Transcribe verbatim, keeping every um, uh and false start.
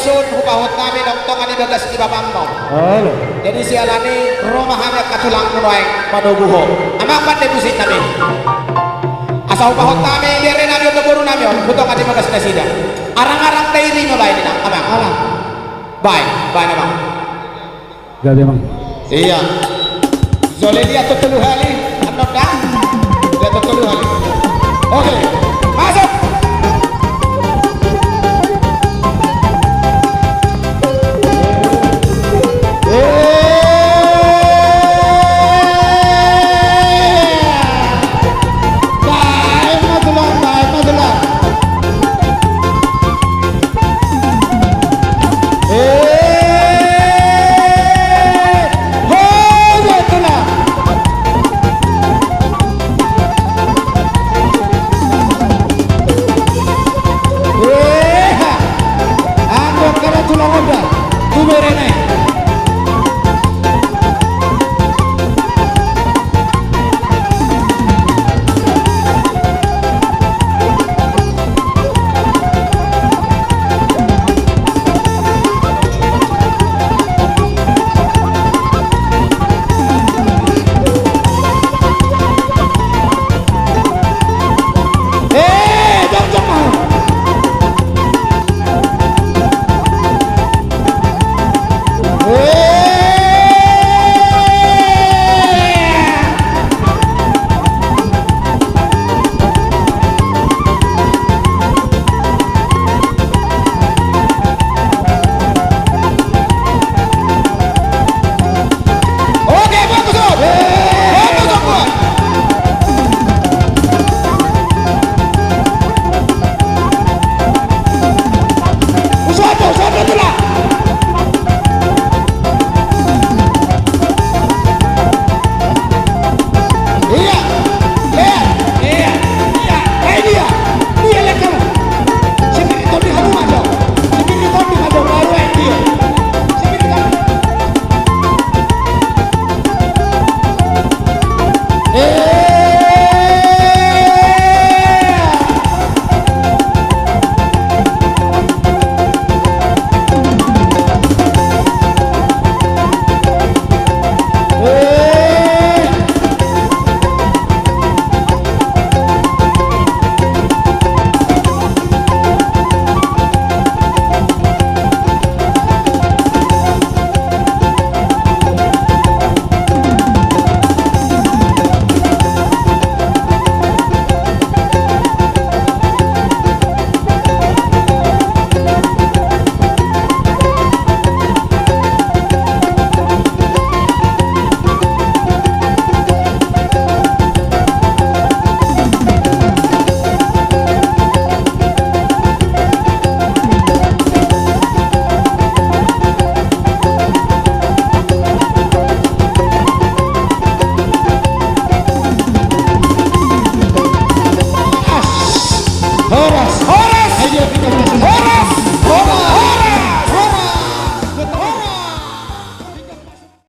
Hupahon hami nongtong di bagas ni bapam on. Jadi siala ni i ro ma hami angka tulangmu nuaeng manogu ho. Amang, pande musik nami. Asa hupahon hami bere nami on dohot boru nami on, hutong di bagas nasida. Arang-arang da iri ma baen, inang, amang. Ala. Baen, baen, amang. Gabe, amang. Ia. Jolo diatur tolu hali, annon da. Diatur tolu hali. Oke.